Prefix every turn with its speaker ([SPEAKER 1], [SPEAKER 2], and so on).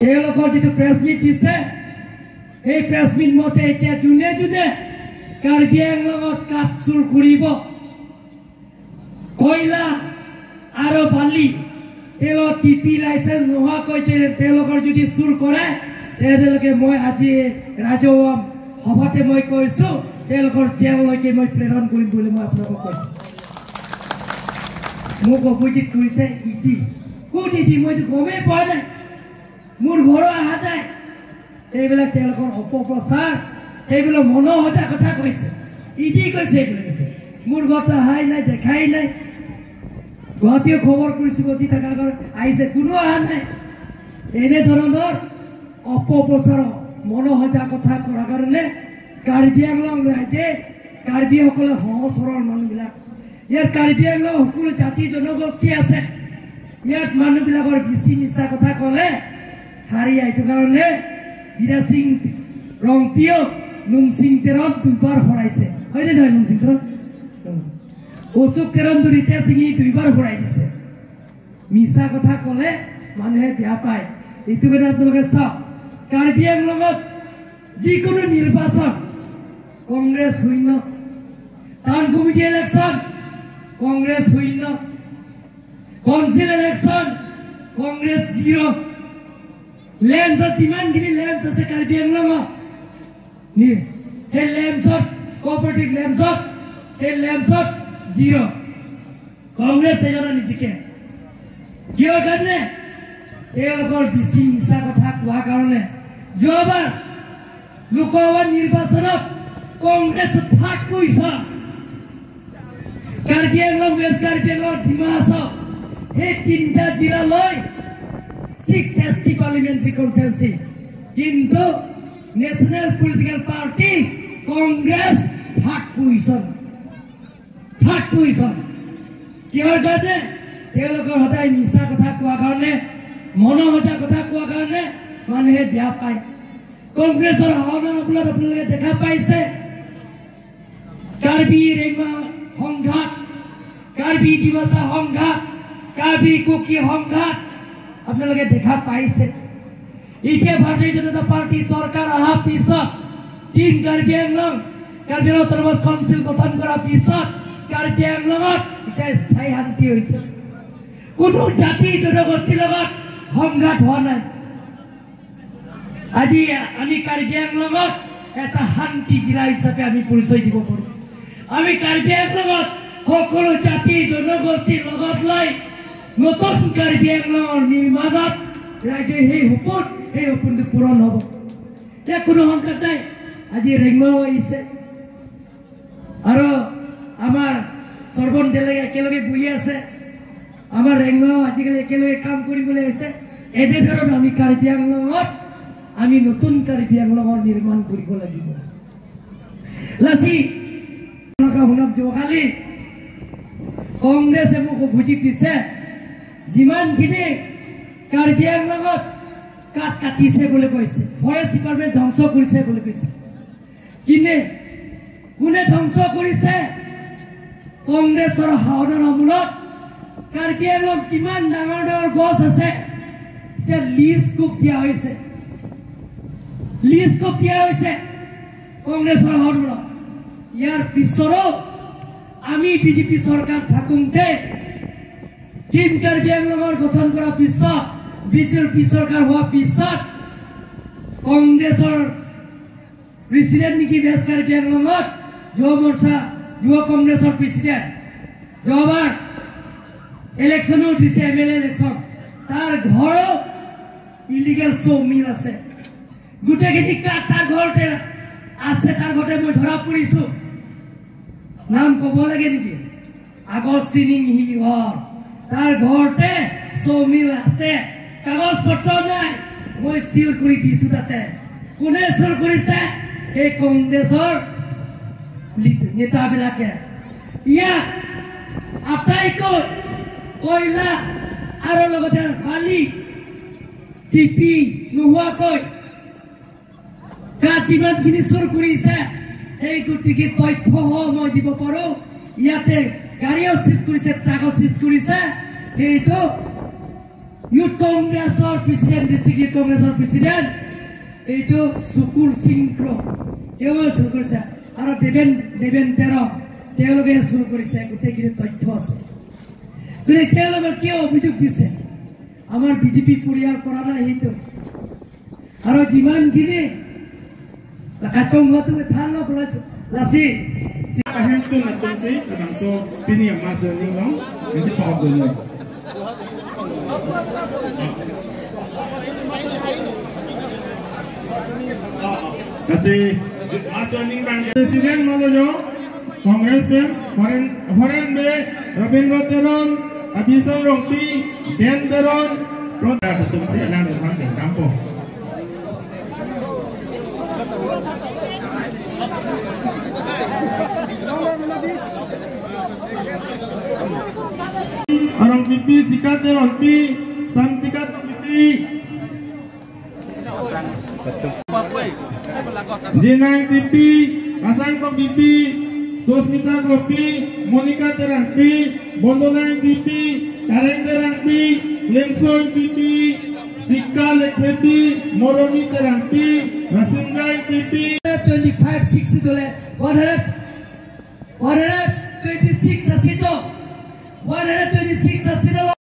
[SPEAKER 1] তেওঁলোকৰ যিটো press meat দিছে, সেই প্ৰেছ মিট মতে এতিয়া যোনে যোনে কাৰ্বি আংলঙত কাঠ চুৰ কৰিব, কয়লা আৰু বালি তেওঁলোক টিপি লাইচেঞ্চ নোহোৱাকৈ তেওঁলোকৰ যদি চুৰ কৰে, তেওঁলোকে মই আজি ৰাজহুৱা সভাতে মই কৈছোঁ, তেওঁলোকৰ জেললৈকে মই প্ৰেৰণ কৰিম বুলি মই আপোনালোকক কৈছোঁ। মোক অপজিট কৰিছে ইডি। ক'ত ইডি? মইতো গমেই পোৱা নাই, মোৰ ঘৰো অহা নাই। এইবিলাক তেওঁলোকৰ অপপ্ৰচাৰ, সেইবিলাক মনোসজা কথা কৈছে। ইডি কৈছে, এইবিলাক কৈছে, মোৰ ঘৰত অহাই নাই, দেখাই নাই। গুৱাহাটীও খবৰ কৰিছোঁ, গুৱাহাটী থকা ঘৰ আহিছে, কোনো অহা নাই। এনেধৰণৰ অপপ্ৰচাৰ, মনোসজা কথা কৰাৰ কাৰণে কাৰ্বি আংলং ৰাইজে, কাৰ্বিসকলে সহজ সৰল মানুহবিলাক, ইয়াত কাৰ্বি আংলং সকলো জাতি জনগোষ্ঠী আছে, ইয়াত মানুহবিলাকৰ বেছি মিছা কথা ক'লে হাৰি। এইটো কাৰণে বীৰা সিং ৰংপিয়ক নুমচিং তেৰণ দুবাৰ হৰাইছে, হয়নে নহয়? নুমচিং তেৰণ, অশোক তেৰণ ৰীতা সিঙি দুইবাৰ হৰাই দিছে। মিছা কথা ক'লে মানুহে বেয়া পায়। এইটো কাৰণে আপোনালোকে চাওক, কাৰ্বি আংলঙত যিকোনো নিৰ্বাচন কংগ্ৰেছ শূন্য, টাউন কমিটি ইলেকশ্যন কংগ্ৰেছ শূন্য, কাউন্সিল ইলেকশ্যন কংগ্ৰেছ জিৰ'। লেম্পছত যিমানখিনি লেম্পছ আছে কাৰ্বি আংলঙত, সেই লেম্পছত, কোঅপাৰেটিভ লেম্পছত, সেই লেম্পছত জিৰ', কংগ্ৰেছ এজনে নিজিকে। কিহৰ কাৰণে? তেওঁলোকৰ বেছি মিছা কথা কোৱাৰ কাৰণে। যোৱাবাৰ লোকসভা নিৰ্বাচনত Congress third position, Karbi Anglong, west Karbi Anglong, Dima Hasao, সেই তিনিটা জিলালৈ 6 এছ টি পাৰ্লিমেণ্টাৰী কনষ্টিটুৱেঞ্চি, কিন্তু national political party Congress third position, third position. কিহৰ কাৰণে? তেওঁলোকৰ সদায় মিছা কথা কোৱাৰ কাৰণে, মনোসজা কথা কোৱাৰ কাৰণে মানুহে বেয়া পায়। কংগ্ৰেছৰ শাসনৰ আমোলত আপোনালোকে দেখা পাইছে, কাৰ্বি ৰেংমা সংঘাত, কাৰ্বি ডিমাচা সংঘাত, কাৰ্বি কুকি সংঘাত আপোনালোকে দেখা পাইছে। এতিয়া ভাৰতীয় জনতা পাৰ্টী চৰকাৰ অহাৰ পিছত team Karbi Anglong, Karbi Anglong autonomous council গঠন কৰাৰ পিছত কাৰ্বি আংলঙত এতিয়া স্থায়ী শান্তি হৈছে। কোনো জাতি জনগোষ্ঠীৰ লগত সংঘাত হোৱা নাই। আজি আমি কাৰ্বি আংলঙত এটা শান্তি জিলা হিচাপে আমি পৰিচয় দিব পাৰোঁ। আমি কাৰ্বি আংলঙত সকলো জাতি জনগোষ্ঠীৰ লগত লৈ নতুন কাৰ্বি আংলঙৰ নিৰ্মাণত ৰাইজে সেই সপোন, সেই সপোনটো পূৰণ হ'ব। এতিয়া কোনো সংকট নাই। আজি ৰেংমাও আহিছে আৰু আমাৰ শ্ৰৱণ দেলেগে একেলগে বহি আছে, আমাৰ ৰেংমাও আজিকালি একেলগে কাম কৰিবলৈ আহিছে। এনেধৰণৰ আমি কাৰ্বি আংলঙত আমি নতুন কাৰ্বি আংলঙৰ নিৰ্মাণ কৰিব লাগিব। লাচি শুনক, যোৱাকালি কংগ্ৰেছে মোক অভিযোগ দিছে, যিমানখিনি কাৰ্বি আংলঙত কাঠ কাটিছে বুলি কৈছে, ফৰেষ্ট ডিপাৰ্টমেণ্ট ধ্বংস কৰিছে বুলি কৈছে। কিনে কোনে ধ্বংস কৰিছে? কংগ্ৰেছৰ শাসনৰ আমোলত কাৰ্বি আংলঙত কিমান ডাঙৰ ডাঙৰ গছ আছে, তেতিয়া লিজ কোপ দিয়া হৈছে, লিজ কোপ দিয়া হৈছে কংগ্ৰেছৰ শাসনত। ইয়াৰ পিছৰো আমি বিজেপি চৰকাৰ থাকোঁতে টিম কাৰ্বি আংলঙৰ গঠন কৰাৰ পিছত, বিজেপি চৰকাৰ হোৱাৰ পিছত কংগ্ৰেছৰ প্ৰেচিডেণ্ট নেকি ৱেষ্ট কাৰ্বি আংলঙত, যুৱ মৰ্চা, যুৱ কংগ্ৰেছৰ প্ৰেচিডেণ্ট, যোৱাবাৰ ইলেকশ্যনো উঠিছে, এম এল এ ইলেকশ্যন, তাৰ ঘৰো ইলিগেল চ' মিল আছে, গোটেইখিনি কাঠ তাৰ ঘৰতে আছে, তাৰ ঘৰতে মই ধৰা পৰিছো। নাম ক'ব লাগে নেকি? আগষ্টিনিং সি ঘৰ, তাৰ ঘৰতে চৌমিল আছে, কাগজ পত্ৰ নাই, মই চিল কৰি দিছো তাতে। কোনে চিল কৰিছে? এই কংগ্ৰেছৰ নেতাবিলাকে। ইয়াত আটাইতকৈ কয়লা আৰু লগতে বালি টিপি নোহোৱাকৈ কাঠ যিমানখিনি চুৰ কৰিছে, সেই গতিকে তথ্যসহ মই দিব পাৰোঁ। ইয়াতে গাড়ীও চিজ কৰিছে, ট্ৰাকো চিজ কৰিছে, সেইটো ইউথ কংগ্ৰেছৰ প্ৰেচিডেণ্ট, ডিষ্ট্ৰিক্ট ইউথ কংগ্ৰেছৰ প্ৰেচিডেণ্ট এইটো শুকুৰ সিং তেওঁ চুৰ কৰিছে আৰু দেৱেন তেৰং তেওঁলোকে চুৰ কৰিছে। গোটেইখিনি তথ্য আছে। গতিকে তেওঁলোকে কিয় অভিযোগ দিছে? আমাৰ বিজেপি পৰিয়াল কৰা নাই সেইটো। আৰু যিমানখিনি কাচং হোৱাটো থান lassi
[SPEAKER 2] Ahem tu na tum si kadang so pini mas joining long nanti pak dulu. Kasi mas joining bang presiden malojo Congress pe foreign be Rabindra Teron Abison Rongpi Jen Teron Rodar tum si alang de bang kampo. Arong pipi sikat teron pi santika pipi Jinang pipi kasang kok pipi Sosmita kopi Monica terang pi Bondonang pipi Kareng terang pi Lengson pipi Sika lekhepi Moromi terang pi Rasingai pipi
[SPEAKER 1] 25 6 dole 126 asito 126 asito.